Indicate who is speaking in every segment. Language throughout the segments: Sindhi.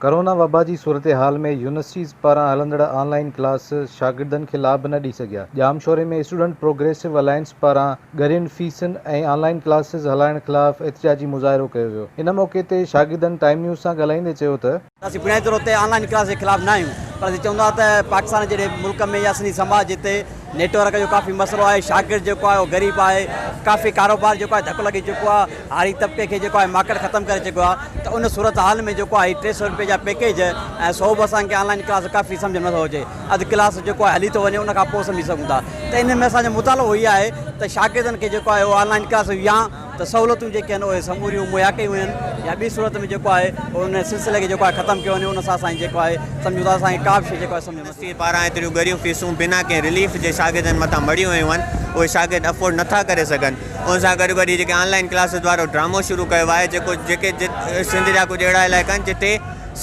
Speaker 1: ڪرونا وبا جي صورتحال ۾ يونيورسٽيز پاران هلندڙ آن لائين ڪلاس شاگردن کي لاڀ نه ڏئي سگهيا. ڄامشوري ۾ اسٽوڊنٽ پروگريسو الائنس پاران ڳرين فيسن ۽ آن لائين ڪلاسز هلائڻ خلاف احتجاجي مظاهرو ڪيو ويو. ان موقعي تي شاگردن ٽائيم نيوز سان ڳالهائيندي چيو ته.
Speaker 2: اسين بنيادي طور تي آن لائين ڪلاس جي خلاف نه آهيون پر اسين چئون ٿا ته پاڪستان جهڙي ملڪ ۾ يا سنڌي سماج جتي نيٽ ورڪ جو ڪافي مسئلو آهي شاگرد جيڪو آهي اهو غريب آهي ڪافي ڪاروبار جيڪو آهي ڌڪ لڳي چڪو آهي هاري طبقي کي جيڪو آهي ماڪڙ ختم ڪري چڪو آهي ته ان صورت حال ۾ جيڪو آهي 300 روپيه جا پيڪيج ۽ سو به اسان کي آن لائين ڪلاس ڪافي سمجهه ۾ نٿو اچي اڌ ڪلاس جيڪو آهي هلي ٿو وڃي ان کان پوء سمجهي سگهون ٿا ته ان ۾ اسان جو مطالبو هي آهي ته شاگردن کي جيڪو آهي اهو آن لائين ڪلاس يا ته سهولتون جيڪي آهن اهي سموريون مهيا ڪيون وڃن يا ٻي صورت ۾ جيڪو آهي ان سلسلي کي جيڪو آهي ختم ڪيو وڃي ان سان اسان جيڪو آهي سمجهون ٿا اسان کي ڪا به شيء جيڪو آهي سمجهه ۾
Speaker 3: يونيورسٽي پاران ايتريون ڳريون فيسون بنا ڪنهن رليف جي شاگردن مٿان مڙهيون ويون آهن اهي شاگرد افورڊ نٿا ڪري سگهن ان سان گڏو گڏ هي جيڪي آن لائين ڪلاسز وارو ڊرامو شروع ڪيو آهي جيڪو جيڪي سنڌ جا ڪجهه اهڙا علائقا آهن جتي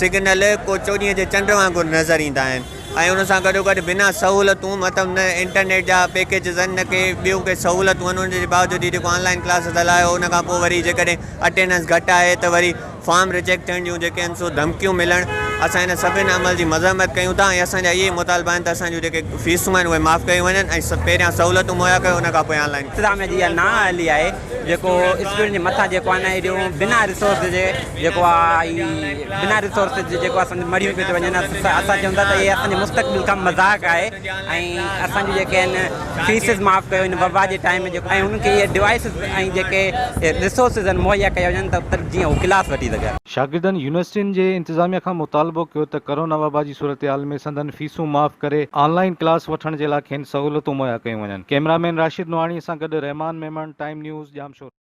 Speaker 3: سگنل ڪو چوڏهينء جي چنڊ وانگر نظر ايندا آهن. ۽ ان سان گڏو گڏ بنا سهولتون مطلب نه انٽرنيٽ جا پيڪيجز آهن نه ڪي ٻيون ڪي سهولتون آهن ان جي باوجود هي جيڪو آن لائن ڪلاسز هلايو ان کان پوء وري جيڪڏهن اٽينڊنس گهٽ آهي ته وري فارم رجيڪٽ ٿيڻ جون جيڪي آهن سو ڌمڪيون ملڻ اسان ان سڀن عمل جي مذمت ڪيون ٿا ۽ اسان جا اهي مطالبا آهن ته اسان جون جيڪي فيسون آهن اهي معاف ڪيون وڃن ۽ پهريان سهولتون مهيا ڪيو ان کان پوء آن لائن
Speaker 4: انتظاميا جي اها نااهلي آهي جيڪو اسٽوڊنٽ جي مٿان جيڪو آهي نه ايڏيون بنا ريسورس جي جيڪو آهي بنا ريسورس جي جيڪو اسان جي مڙهيون پيون ٿي وڃن اسان چئون ٿا ته اهي اسان جي مستقبل کان مذاق آهي ۽ اسان جون جيڪي آهن فيسز معاف ڪيو هن وبا جي ٽائيم ۾ جيڪو ۽ انهن کي اهي ڊوائسز ۽ جيڪي ريسورسز آهن مهيا ڪيا وڃن ته جيئن هو ڪلاس وٺي سگهن.
Speaker 1: شاگردن يونيورسٽين جي انتظاميا کان مطالبو ڪيو ته ڪرونا وبا جي صورتحال ۾ سندن فيسون معاف ڪري آن لائين ڪلاس وٺڻ جي لاء کين سهولتون مهيا ڪيون وڃن. ڪئميرا مين راشد نوحاڻي سان گڏ رحمان ميمڻ، ٽائيم نيوز، ڄامشورو.